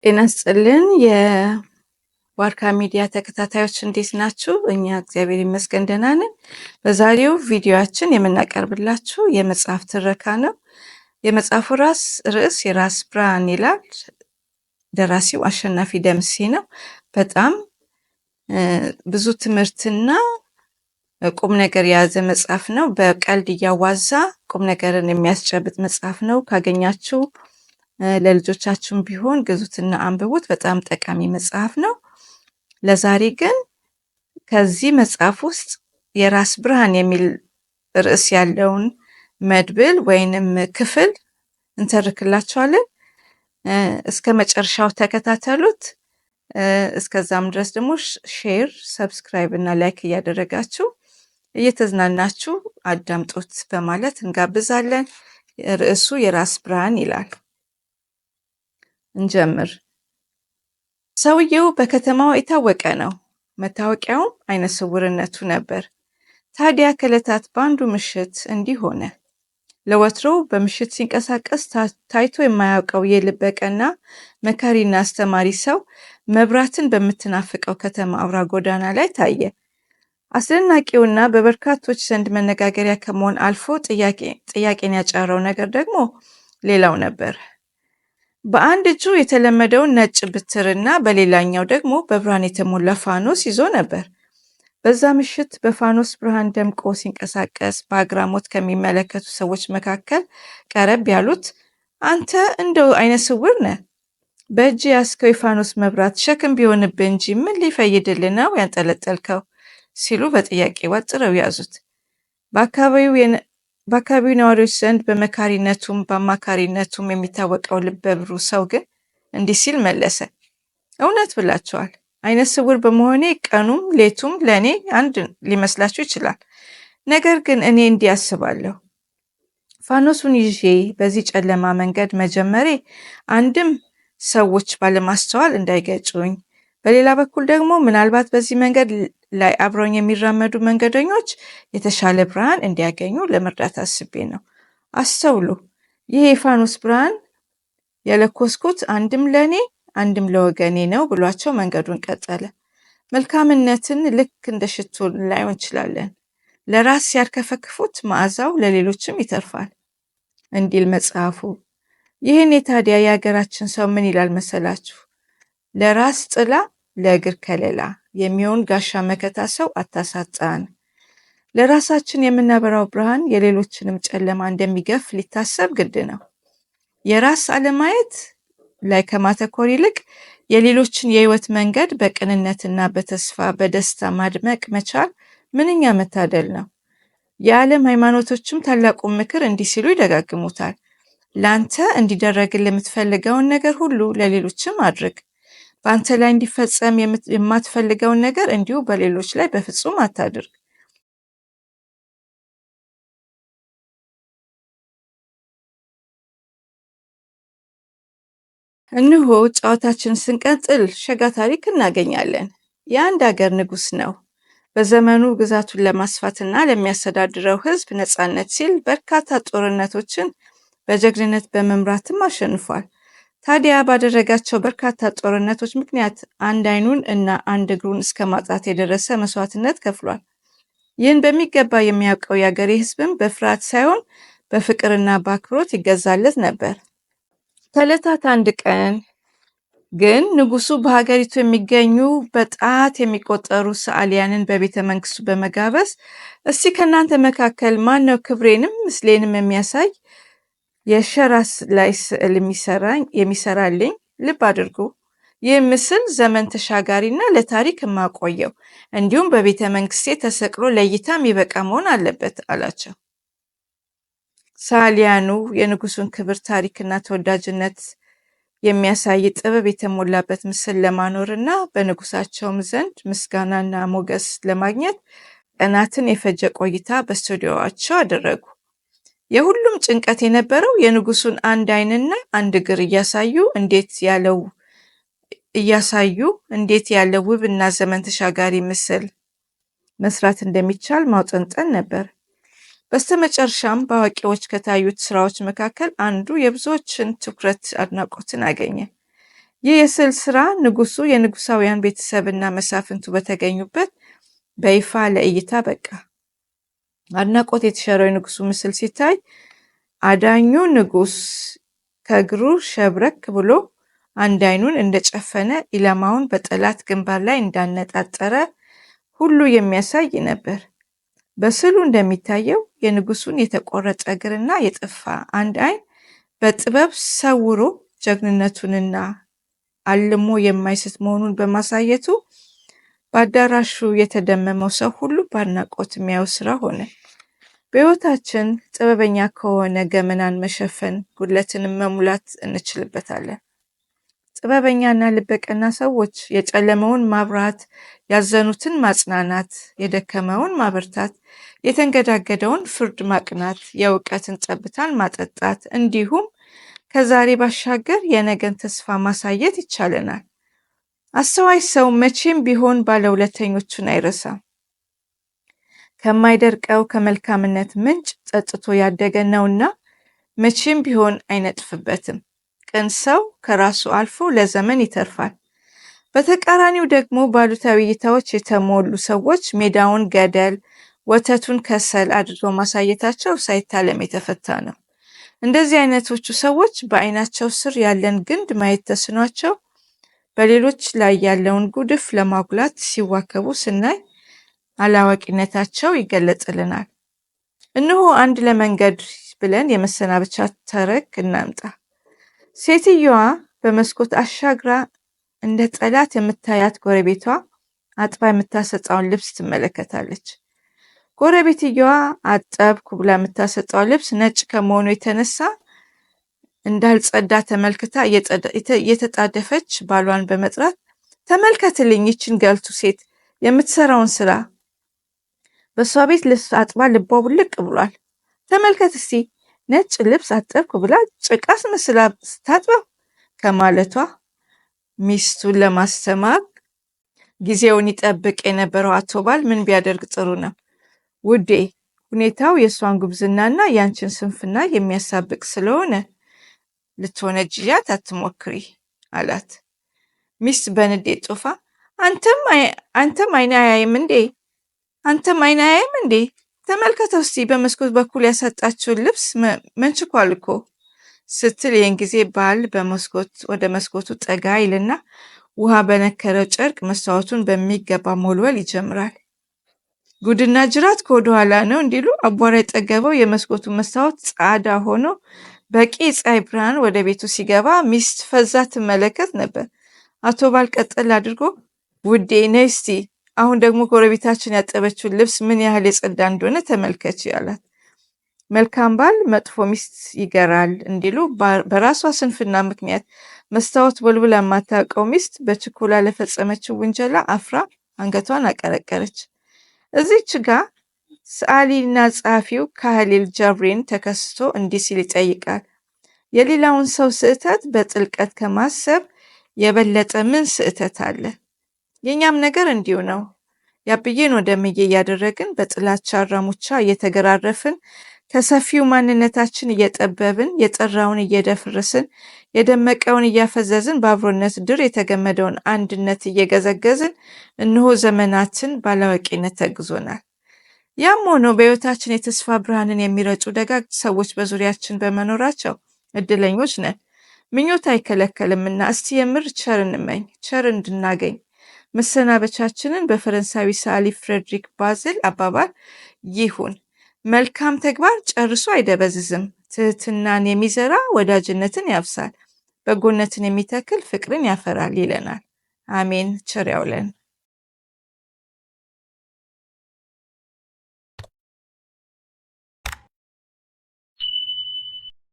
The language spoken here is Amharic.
ጤና ይስጥልን የዋርካ ሚዲያ ተከታታዮች፣ እንዴት ናችሁ? እኛ እግዚአብሔር ይመስገን ደህና ነን። በዛሬው ቪዲዮአችን የምናቀርብላችሁ የመጽሐፍ ትረካ ነው። የመጽሐፉ ርዕስ የራስ ብርሃን ይላል። ደራሲው አሸናፊ ደምሴ ነው። በጣም ብዙ ትምህርትና ቁም ነገር የያዘ መጽሐፍ ነው። በቀልድ እያዋዛ ቁም ነገርን የሚያስጨብጥ መጽሐፍ ነው። ካገኛችሁ ለልጆቻችሁም ቢሆን ግዙትና አንብቡት። በጣም ጠቃሚ መጽሐፍ ነው። ለዛሬ ግን ከዚህ መጽሐፍ ውስጥ የራስ ብርሃን የሚል ርዕስ ያለውን መድብል ወይንም ክፍል እንተርክላችኋለን። እስከ መጨረሻው ተከታተሉት። እስከዛም ድረስ ደግሞ share፣ subscribe እና like እያደረጋችሁ እየተዝናናችሁ አዳምጡት በማለት እንጋብዛለን። ርዕሱ የራስ ብርሃን ይላል። እንጀምር። ሰውየው በከተማው የታወቀ ነው። መታወቂያውም አይነ ስውርነቱ ነበር። ታዲያ ከዕለታት በአንዱ ምሽት እንዲህ ሆነ። ለወትሮው በምሽት ሲንቀሳቀስ ታይቶ የማያውቀው የልበ ቀና መካሪና አስተማሪ ሰው መብራትን በምትናፍቀው ከተማ አውራ ጎዳና ላይ ታየ። አስደናቂውና በበርካቶች ዘንድ መነጋገሪያ ከመሆን አልፎ ጥያቄን ያጫረው ነገር ደግሞ ሌላው ነበር። በአንድ እጁ የተለመደውን ነጭ ብትርና በሌላኛው ደግሞ በብርሃን የተሞላ ፋኖስ ይዞ ነበር። በዛ ምሽት በፋኖስ ብርሃን ደምቆ ሲንቀሳቀስ በአግራሞት ከሚመለከቱ ሰዎች መካከል ቀረብ ያሉት፣ "አንተ እንደው አይነ ስውር ነህ፣ በእጅ ያዝከው የፋኖስ መብራት ሸክም ቢሆንብህ እንጂ ምን ሊፈይድልህ ነው ያንጠለጠልከው?" ሲሉ በጥያቄ ወጥረው ያዙት። በአካባቢው ነዋሪዎች ዘንድ በመካሪነቱም በአማካሪነቱም የሚታወቀው ልበ ብሩህ ሰው ግን እንዲህ ሲል መለሰ። "እውነት ብላችኋል። አይነ ስውር በመሆኔ ቀኑም ሌቱም ለእኔ አንድ ሊመስላችሁ ይችላል። ነገር ግን እኔ እንዲህ አስባለሁ። ፋኖሱን ይዤ በዚህ ጨለማ መንገድ መጀመሬ አንድም ሰዎች ባለማስተዋል እንዳይገጩኝ፣ በሌላ በኩል ደግሞ ምናልባት በዚህ መንገድ ላይ አብረውኝ የሚራመዱ መንገደኞች የተሻለ ብርሃን እንዲያገኙ ለመርዳት አስቤ ነው። አስተውሉ፣ ይህ የፋኖስ ብርሃን የለኮስኩት አንድም ለእኔ አንድም ለወገኔ ነው" ብሏቸው መንገዱን ቀጠለ። መልካምነትን ልክ እንደ ሽቶ ልናየው እንችላለን። ለራስ ሲያርከፈክፉት መዓዛው ለሌሎችም ይተርፋል እንዲል መጽሐፉ። ይህኔ ታዲያ የሀገራችን ሰው ምን ይላል መሰላችሁ? ለራስ ጥላ ለእግር ከለላ የሚሆን ጋሻ መከታ ሰው አታሳጣን። ለራሳችን የምናበራው ብርሃን የሌሎችንም ጨለማ እንደሚገፍ ሊታሰብ ግድ ነው። የራስ አለማየት ላይ ከማተኮር ይልቅ የሌሎችን የህይወት መንገድ በቅንነትና በተስፋ በደስታ ማድመቅ መቻል ምንኛ መታደል ነው። የዓለም ሃይማኖቶችም ታላቁን ምክር እንዲህ ሲሉ ይደጋግሙታል። ለአንተ እንዲደረግልህ የምትፈልገውን ነገር ሁሉ ለሌሎችም አድርግ። በአንተ ላይ እንዲፈጸም የማትፈልገውን ነገር እንዲሁ በሌሎች ላይ በፍጹም አታድርግ። እነሆ ጨዋታችን ስንቀጥል ሸጋ ታሪክ እናገኛለን። የአንድ አገር ንጉሥ ነው። በዘመኑ ግዛቱን ለማስፋትና ለሚያስተዳድረው ሕዝብ ነጻነት ሲል በርካታ ጦርነቶችን በጀግንነት በመምራትም አሸንፏል። ታዲያ ባደረጋቸው በርካታ ጦርነቶች ምክንያት አንድ ዓይኑን እና አንድ እግሩን እስከ ማጣት የደረሰ መስዋዕትነት ከፍሏል። ይህን በሚገባ የሚያውቀው የአገሬ ሕዝብም በፍርሃት ሳይሆን በፍቅርና በአክብሮት ይገዛለት ነበር። ከዕለታት አንድ ቀን ግን ንጉሱ በሀገሪቱ የሚገኙ በጣት የሚቆጠሩ ሰዓሊያንን በቤተ መንግስቱ በመጋበዝ፣ "እስቲ ከእናንተ መካከል ማን ነው ክብሬንም ምስሌንም የሚያሳይ የሸራ ላይ ስዕል የሚሰራልኝ? ልብ አድርጉ፣ ይህ ምስል ዘመን ተሻጋሪና ለታሪክ የማቆየው እንዲሁም በቤተ መንግስቴ ተሰቅሎ ለእይታ የሚበቃ መሆን አለበት" አላቸው። ሰዓሊያኑ የንጉሱን ክብር፣ ታሪክና ተወዳጅነት የሚያሳይ ጥበብ የተሞላበት ምስል ለማኖር እና በንጉሳቸውም ዘንድ ምስጋናና ሞገስ ለማግኘት ቀናትን የፈጀ ቆይታ በስቱዲዮአቸው አደረጉ። የሁሉም ጭንቀት የነበረው የንጉሱን አንድ ዓይንና አንድ እግር እያሳዩ እንዴት ያለ ውብ እና ዘመን ተሻጋሪ ምስል መስራት እንደሚቻል ማውጠንጠን ነበር። በስተመጨረሻም በአዋቂዎች ከታዩት ስራዎች መካከል አንዱ የብዙዎችን ትኩረት አድናቆትን አገኘ። ይህ የስዕል ስራ ንጉሱ፣ የንጉሳውያን ቤተሰብና መሳፍንቱ በተገኙበት በይፋ ለእይታ በቃ። አድናቆት የተሸረው የንጉሱ ምስል ሲታይ አዳኙ ንጉስ ከእግሩ ሸብረክ ብሎ አንድ አይኑን እንደጨፈነ፣ ኢላማውን በጠላት ግንባር ላይ እንዳነጣጠረ ሁሉ የሚያሳይ ነበር። በስዕሉ እንደሚታየው የንጉሱን የተቆረጠ እግርና የጠፋ አንድ አይን በጥበብ ሰውሮ ጀግንነቱንና አልሞ የማይስት መሆኑን በማሳየቱ በአዳራሹ የተደመመው ሰው ሁሉ በአድናቆት የሚያየው ስራ ሆነ። በሕይወታችን ጥበበኛ ከሆነ ገመናን መሸፈን፣ ጉድለትንም መሙላት እንችልበታለን። ጥበበኛና ልበቀና ሰዎች የጨለመውን ማብራት፣ ያዘኑትን ማጽናናት፣ የደከመውን ማበርታት፣ የተንገዳገደውን ፍርድ ማቅናት፣ የእውቀትን ጠብታን ማጠጣት እንዲሁም ከዛሬ ባሻገር የነገን ተስፋ ማሳየት ይቻለናል። አስተዋይ ሰው መቼም ቢሆን ባለውለተኞቹን አይረሳም። ከማይደርቀው ከመልካምነት ምንጭ ጠጥቶ ያደገ ነውና መቼም ቢሆን አይነጥፍበትም። ቅን ሰው ከራሱ አልፎ ለዘመን ይተርፋል። በተቃራኒው ደግሞ ባሉታዊ እይታዎች የተሞሉ ሰዎች ሜዳውን ገደል፣ ወተቱን ከሰል አድርገው ማሳየታቸው ሳይታለም የተፈታ ነው። እንደዚህ አይነቶቹ ሰዎች በዓይናቸው ስር ያለን ግንድ ማየት ተስኗቸው በሌሎች ላይ ያለውን ጉድፍ ለማጉላት ሲዋከቡ ስናይ አላዋቂነታቸው ይገለጽልናል። እነሆ አንድ ለመንገድ ብለን የመሰናበቻ ተረክ እናምጣ። ሴትየዋ በመስኮት አሻግራ እንደ ጠላት የምታያት ጎረቤቷ አጥባ የምታሰጣውን ልብስ ትመለከታለች። ጎረቤትየዋ አጠብኩ ብላ የምታሰጣው ልብስ ነጭ ከመሆኑ የተነሳ እንዳልጸዳ ተመልክታ እየተጣደፈች ባሏን በመጥራት፣ "ተመልከትልኝ ይችን ገልቱ ሴት የምትሰራውን ስራ፣ በእሷ ቤት ልብስ አጥባ ልቧ ውልቅ ብሏል። ተመልከት እስቲ፣ ነጭ ልብስ አጠብኩ ብላ ጭቃ አስመስላ ስታጥበው" ከማለቷ ሚስቱን ለማስተማር ጊዜውን ይጠብቅ የነበረው አቶ ባል ምን ቢያደርግ ጥሩ ነው? "ውዴ፣ ሁኔታው የእሷን ጉብዝናና የአንችን ስንፍና የሚያሳብቅ ስለሆነ ልትወነጅያት አትሞክሪ" አላት። ሚስት በንዴት ጦፋ፣ "አንተም አይን አያይም እንዴ? አንተም አይን አያይም እንዴ? ተመልከተው እስቲ፣ በመስኮት በኩል ያሰጣችውን ልብስ መንችኳል እኮ" ስትል፣ ይህን ጊዜ ባል በመስኮት ወደ መስኮቱ ጠጋ ይልና ውሃ በነከረው ጨርቅ መስታወቱን በሚገባ መወልወል ይጀምራል። ጉድና ጅራት ከወደ ኋላ ነው እንዲሉ አቧራ የጠገበው የመስኮቱ መስታወት ጻዳ ሆኖ በቂ የፀሐይ ብርሃን ወደ ቤቱ ሲገባ ሚስት ፈዛ ትመለከት ነበር። አቶ ባል ቀጠል አድርጎ፣ "ውዴ፣ ነይ እስቲ፣ አሁን ደግሞ ጎረቤታችን ያጠበችውን ልብስ ምን ያህል የጸዳ እንደሆነ ተመልከች" አላት። መልካም ባል መጥፎ ሚስት ይገራል እንዲሉ በራሷ ስንፍና ምክንያት መስታወት ወልውላ የማታውቀው ሚስት በችኮላ ለፈጸመችው ውንጀላ አፍራ አንገቷን አቀረቀረች። እዚች ጋ ሰዓሊና ጸሐፊው ካህሊል ጀብሪን ተከስቶ እንዲህ ሲል ይጠይቃል። "የሌላውን ሰው ስህተት በጥልቀት ከማሰብ የበለጠ ምን ስህተት አለ?" የእኛም ነገር እንዲሁ ነው። ያብዬን ወደ ምዬ እያደረግን፣ በጥላቻ አራሙቻ እየተገራረፍን፣ ከሰፊው ማንነታችን እየጠበብን፣ የጠራውን እየደፈረስን፣ የደመቀውን እያፈዘዝን፣ በአብሮነት ድር የተገመደውን አንድነት እየገዘገዝን እነሆ ዘመናትን ባላዋቂነት ተግዞናል። ያም ሆኖ በሕይወታችን የተስፋ ብርሃንን የሚረጩ ደጋግ ሰዎች በዙሪያችን በመኖራቸው እድለኞች ነን። ምኞት አይከለከልምና እስቲ የምር ቸር እንመኝ፣ ቸር እንድናገኝ መሰናበቻችንን በፈረንሳዊ ሰዓሊ ፍሬድሪክ ባዝል አባባል ይሁን። "መልካም ተግባር ጨርሶ አይደበዝዝም። ትህትናን የሚዘራ ወዳጅነትን ያብሳል፣ በጎነትን የሚተክል ፍቅርን ያፈራል" ይለናል። አሜን። ቸር ያውለን።